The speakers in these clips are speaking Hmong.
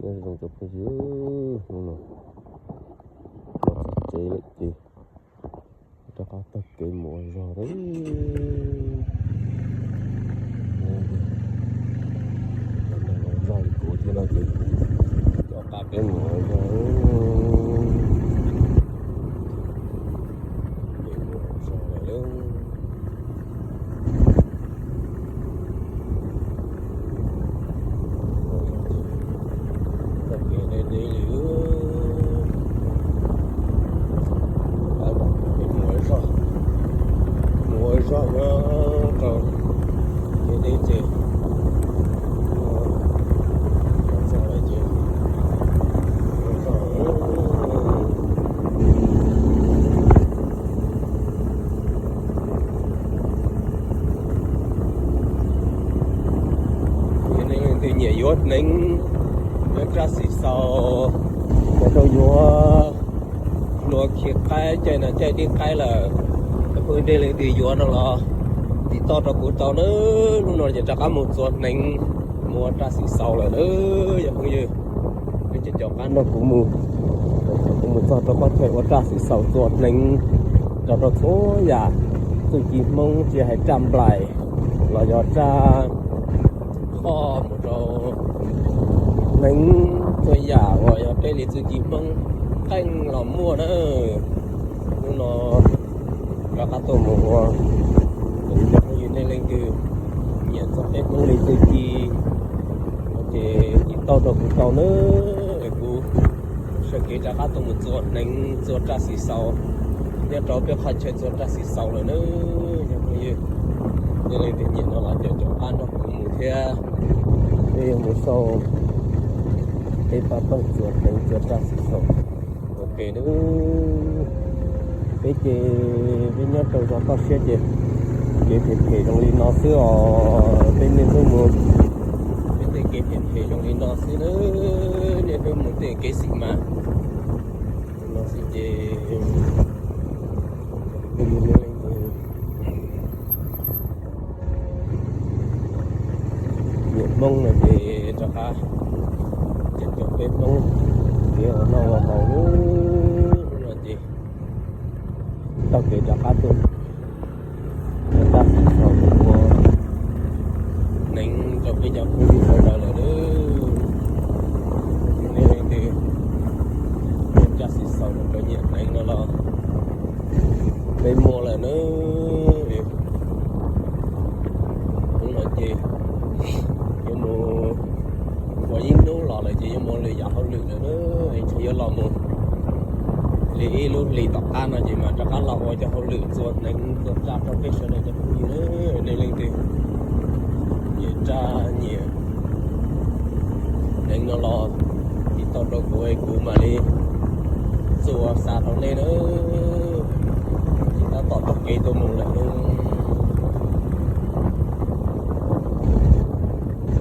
Nyob zoo cov phooj ywg, hnub no los txog tsev lawm ces rov qab taug kev mus ua zog lawm. Ua zog li kuv thiab no ces rov qab peb mus ua zog. Peb mus ua zog lawm. Txoj kev deb deb li, mus ua zog, mus ua zog nyob rau deb deb ces txog lawm ces ua zog. Yog nej leej twg nyiam yuav hneev, yuav raj xim xaus, cov rau yuav, hnub no khi qaib, caij no caij dib qaib lawm, cov phooj ywg nej leej twg yuav no los tiv toj rau kuv tau nawb. Hnub no ces rov qab mus txua hneev, mus ua raj xim xaus lawm nawb cov phooj ywg. Nej cov cov qab nrog kuv mus, kuv mus txog rau qhov chaw ua raj xim xaus txua hneev, rau rau txhua yam txuj ci Hmoob, tsis hais raj nplaim los yog raj qhoj mus rau hneev, txhua yam uas yog peb li txuj ci Hmoob qeej los muaj na. Hnub no rov qab tuaj mus ua, cov phooj ywg nej leej twg nyiam txog peb Hmoob li txuj ci ces tiv toj rau kuv tau nawb, es kuv sawv kev rov qab tuaj mus txua hneev txua raj xim xaus nyob rau peb qhov chaw txua raj xim xaus lawm nawb cov phooj ywg. Nej leej twg nyiam no los cov cov qab nrog kuv mus thiab, peb yuav mus xauj peb pab pawg txua hneev txua raj xim xaus. Ok nawb, peb ces peb nyob rau zos toj siab ces kev phem phem zoo li no xwb os, peb niaj hnub mus, peb tej kev phem phem zoo li no xwb nawb, niaj hnub mus tej kev xim mas no xwb ces nyiam Hmoob no ces rov qab cem cov peb Hmoob kev ua noj ua haus no ces taug kev rov qab tuaj ua raj xim xaus ua hneev rau peb cov phooj ywg sawv daws lawm nawb. Nej leej twg ua raj xim xaus rau nyiam hneev no los peb muaj lawm nawb. Hnub no ces yuav mus ua ib hnub los lawm ces yuav mus lwm yam hauj lwm lawm nawb, es ntshe yuav los mus li ib lub hlis tom qab no ces mam rov qab los ua cov hauj lwm txua hneev txua raj rau peb sawv daws cov phooj ywg nawb. Nej leej twg nyiam raj nyiam hneev no los tiv tauj rau kuv es kuv mam li txua xa rau nej nawb. Ces tab tom taug kev tuaj mus lawm nawb.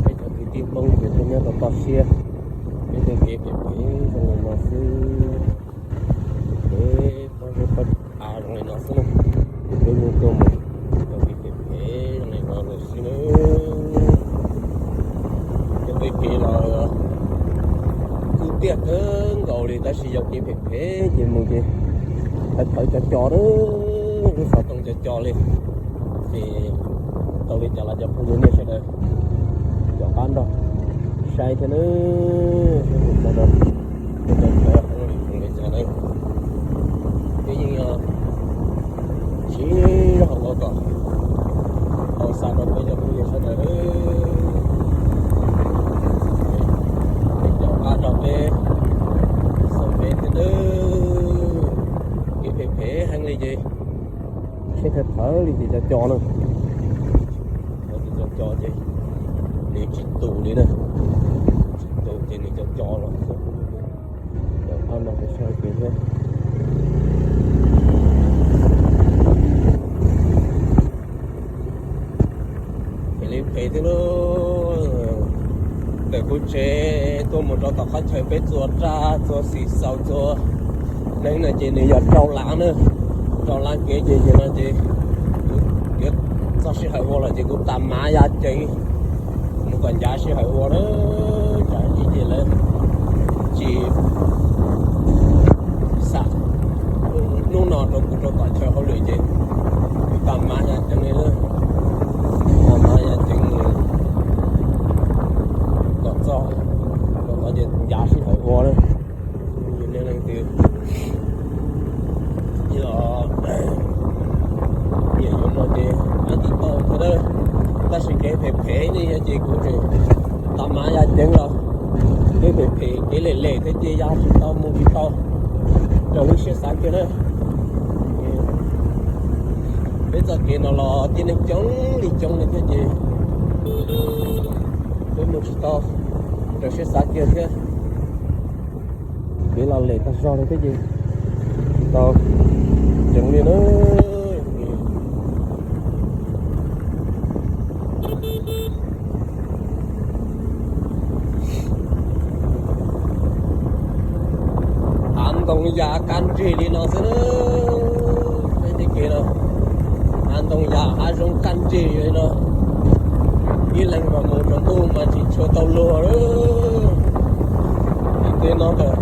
Peb cov kwv tij Hmoob ces peb nyob rau toj siab, peb tej kev phem phem zoo li no xwb, peb pob zeb pob av zoo li no xwb na, ces peb yeej tuaj mus cov kev phem phem zoo li no lawm xwb nawb. Cov kev phem los kuj tiaj kawg nkaus li tab sis yog kev phem phem ces mus ces thawv thawv co co na, lub xov tooj co co li. Ces tau li cas los cov phooj ywg nej sawv daws rov qab nrog saib thiab nawb. Sawv daws, peb yeej siv zog ua kom tau xa rau peb cov phooj ywg sawv daws, peb cov qab rau peb xauj peb thiab nawb. Kev phem phem heev li ces seb thawv thawv li ces co co na. Thawv ces co co ces nws tsis tus li na, tsis tus ces nws co co los. Cov qab no peb saib kev thiab. Phem li phem thiab lauj. Ntawm kuv tsev tuaj mus rau tom qhov chaw peb txua raj txua xim xaus txua hneev no ces nws yog rau lav na, rau lav kev ces ces no ces yuav txog sij hawm ua lawm ces kuv tas mav ya ceev mus kom ncav sij hawm ua na, tsam ib chim lawv tsis xam. Hnub no rau kuv rau tom chaw hauj lwm ces kuv tag mav ya ceev li, tag mav ya ceev kom txog, kom txog ces ncav sij hawm ua na. Yus niaj leej twg nyiam yuav no ces hais tsis tau thiab na. Tab sis kev phem phem li no ces kuv tseem tag mav ya ceev los, kev phem phem kev lem lem thiab ces ya tsis tau mus tsis tau raws lub siab xav kiag na. Peb txoj kev no los tib neeg coob li coob li thiab ces peb mus tsis tau raws siab xav kiag thiab. Kev los lem tag zog li thiab ces tsis tau ceev li na. Hav ntoo yam kaj ntseg li no xwb na. Peb tej kev no hav ntoo yam hav zoov kaj ntseg li no. Ib leeg mas mus tsaus ntuj mas tsis tshua tau luag. Tim tej no ntawm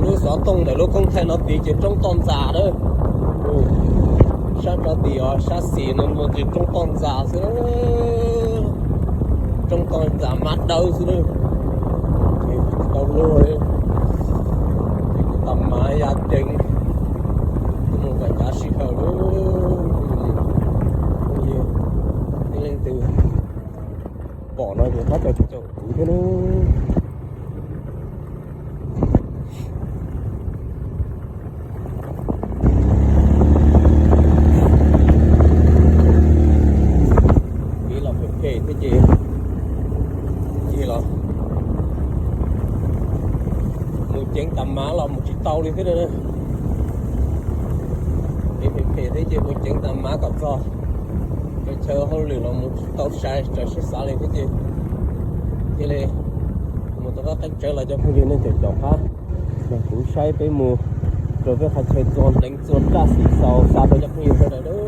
lub xov tooj ntawm lub koob thaij no tid ces roob toj ntxas na. Sab rau tim os sab xis no ces roob toj ntxas xwb, roob toj ntxas mab dawb xwb na. Tsis tau luag li. Ces kuv tag mav ya ceev, kuv mus kom ncav sij hawm lub. Ib leej twg pom no ces pab caum caum kuv thiab na. Kev los phem phem thiab ces, ces los mus ceev tag mav los mus tsis tau li thiab na. Kev phem phem thiab ces mus ceev tag mav kom txog chaw hauj lwm los mus tsis tau sai raws siab xav li thiab ces thiaj li mus tau qab qeeb tsawv los cov phooj ywg nej cov caum qab. Mas kuv saib peb mus rau peb qhov chaw txua hneev txua raj xim xaus xa rau cov phooj ywg sawv daws.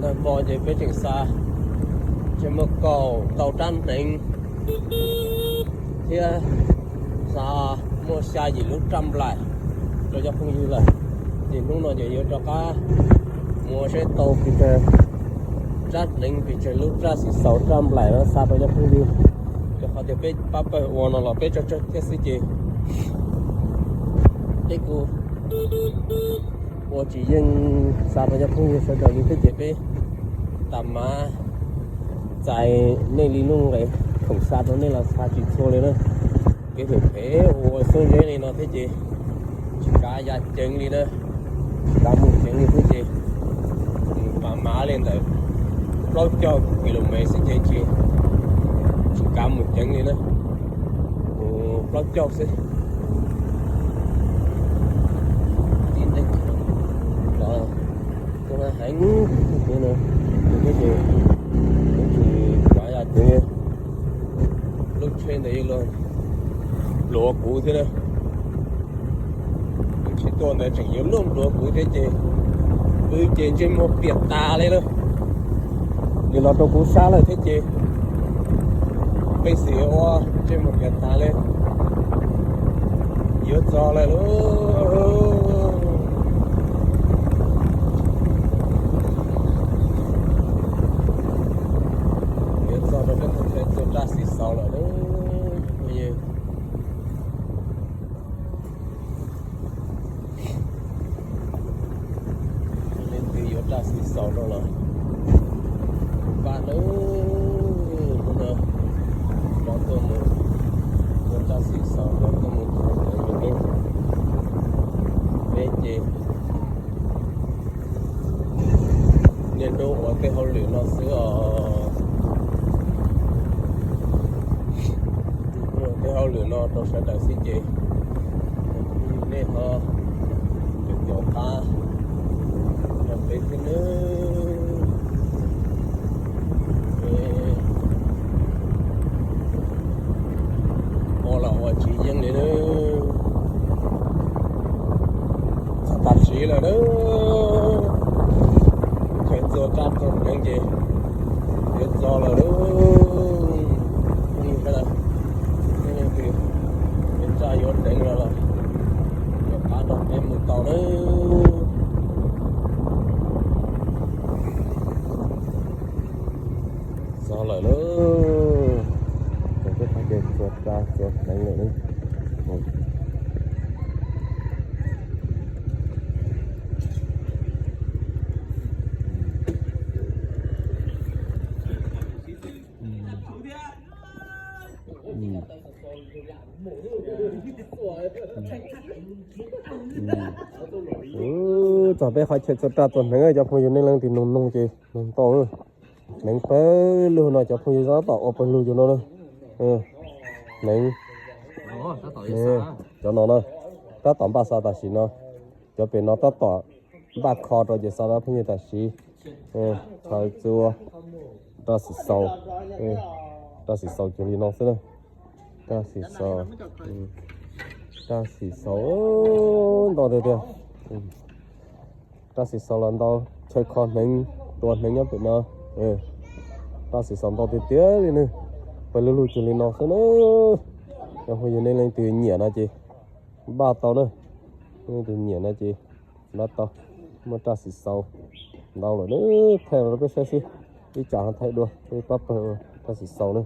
Nag hmo ces peb tseem xa, tseem muaj kaum tau rab hneev thiab xa muaj xya yim lub raj nplaim rau cov phooj ywg lawm. Ces hnub no ces yuav rov qab mus saib tau pes tsawg rab hneev pes tsawg lub raj xim xaus raj nplaim no xa rau cov phooj ywg. Rau qhov tias peb pab pawg ua no los peb tsawg tsawg thiab xwb ces peb kuj ua tsis yeej xa rau cov phooj ywg sawv daws li thiab ces peb tag mav txais nej li nuj nqes khoom xa rau nej los xa tsis txhua li na. Kev phem phem ua xub zeb li no thiab ces tsis kav ya ceev li na, tsis kav mus ceev li thiab ces tag mav li ntawm plaub caug kis lus mev xwb ces tsis, tsis kav mus ceev li na, mus plaub caug xwb. Ib neeg los kuj heev, ces tsis kav ya ceev, lub tsheb ntawd yuav luag npluav kuv thiab na. Lub tsheb tuaj ntawd tseem yuav luag npluav kuv thiab ces wb ces ntsej muag piam tas li lawm. Nws los rau kuv sab lawm thiab ces peb xwm ua ntsej muag piam tas li. Yuav txog lawm lauj, yuav txog rau peb qhov chaw txua raj xim xaus lawm lauj. Leej twg yuav raj xim xaus rau los pab nawb. Hnub no rov tuaj mus yuav raj xim xaus rov tuaj mus txog ntawm niaj hnub, peb ces niaj hnub ua tej hauj lwm no xwb os. Ua tej hauj lwm no rau sawv daws xwb ces nej ho caum qab rau peb thiab nawb. Ua los ua tsis yeej li nawb. Txog tam sim lawm nawb. Chaw txua raj txua hneev ces yuav txog lawm nawb. Phooj ywg sawv daws, nej leej twg Lawm na, txog peb qhov chaw txua raj txua hneev lawm na. Txog peb qhov chaw txua raj txua hneev, cov phooj ywg nej leej twg noog noog ces noog ntau. Hneev pawg lug no cov phooj ywg tab tom ua pawg lug yus no na. Hneev, cov no na, tab tom npaj xa tam sim no. Cov pem no tab tom npaj kho rau ces xa rau phooj ywg tam sim. Chaw txua, raj xim xaus, raj xim xaus cuag li no xwb na. Raj xim xaus, raj xim xaus ntau tiag tiag. Raj xim xaus los ntau, chaw kho hneev, tua hneev nyob pem no. Raj xim xaus ntau tiag tiag li na. Pawg lug lug cuag li no xwb na. Cov phooj ywg nej leej twg nyiam no ces npaj tau na. Leej twg nyiam no ces npaj tau. Muaj raj xim xaus ntau lawm na, thaij rau peb saib xwb. Ib tsam ho thaij dua peb pab pawg raj xim xaus na.